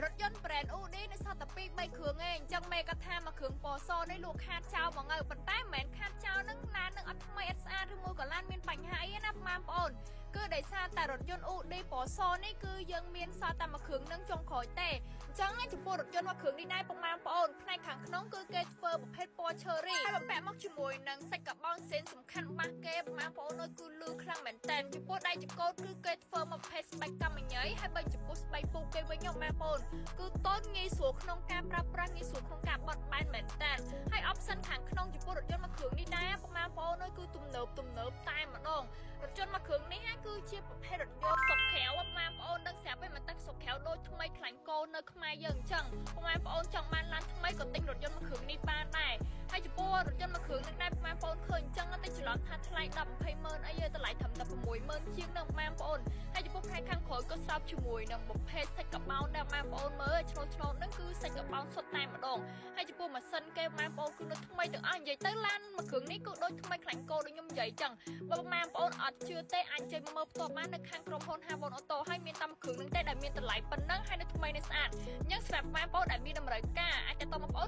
រថយន្ត brand Audi នៅសល់តែ2 3គ្រឿងឯងអញ្ចឹងមេគាត់ថាមួយគ្រឿងពណ៌សនេះលក់ខាតចោលមកងើប៉ុន្តែមិនមែនខាតចោលនឹងឡាននឹងអត់ថ្មីអត់ស្អាតឬមួយក៏ឡានមានបញ្ហាអីណាបងប្អូនគឺដោយសារតែរថយន្ត Audi ពណ៌សនេះគឺយើងមានសល់តែមួយគ្រឿងនឹងចុងក្រោយទេអញ្ចឹងចំពោះរថយន្តមួយគ្រឿងនេះដែរពុកម៉ែបងប្អូនផ្នែកខាងក្នុងគឺគេធ្វើប្រភេទពណ៌ cherry ហើយបំពាក់មកជាមួយនឹងសាច់កាបោនសេនសំខាន់បាសគេពុកម៉ែបងប្អូនអើយគឺលឺខ្លាំងមែនតើចំពោះដៃចង្កូតគឺគេធ្វើមកប្រភេទស្បែកកម្មញ៉ៃហើយបើចំពោះស្បែកពូកគេវិញបងប្អូនគឺតូនងាយស្រួលក្នុងការប្រើប្រាស់ងាយស្រួលក្នុងការបត់បែនមែនតើហើយ option ខាងក្នុងចំពោះរថយន្តមួយគ្រឿងនេះដែរពុកម៉ែបងប្អូនអើយគឺទំនើបទំនើបតែម្ដងរថយន្តមួយគ្រឿងនេះគឺជាប្រភេទរថយន្តស្រុកក្រៅបងប្អូនដឹងស្រាប់ហើយមកទឹកស្រុកក្រៅដូចថ្មីខ្លាញ់កូននៅខ្មែរយើងអញ្ចឹងពុកម៉ែបងប្អូនចង់បានឡានថ្មីក៏ទិញរថយន្តមួយគ្រឿងនេះបានដែរហើយចំពោះរថយន្តមួយគ្រឿងនេះដែរបងប្អូនឃើញអញ្ចឹងតែច្រឡំថាថ្លៃ10 20ម៉ឺនអីទេតម្លៃត្រឹមតែ6ម៉ឺនជាងនឹងបងប្អូនហើយចំពោះផ្នែកខាងក្រោយក៏ស្របជាមួយនឹងប្រភេទសាច់កាបោនដែរបងប្អូនមើលឆ្នូតឆ្នូតហ្នឹងគឺសាច់កាបោនសុទ្ធតែម្ដងហើយចំពោះម៉ាស៊ីនគេបងប្អូនគឺនៅថ្មីទាំងអស់និយាយទៅឡានមួយគ្រឿងនេះគឺដូចថ្មីខ្លាញ់គោដូចខ្ញុំនិយាយអញ្ចឹងបើបងប្អូនអត់ជឿទេអាចជិះមកមើលផ្ទាល់បាននៅខាងក្រុមហ៊ុន Havon Auto ហើយមានតាមគ្រឿងហ្នឹងទេដែលមានតម្លៃប៉ុណ្ណឹងហើយនៅថ្មីនៅស្អាតអញ្ចឹងសម្រាប់បងប្អូនដែលមានតម្រូវការអាចតតបងប្អូន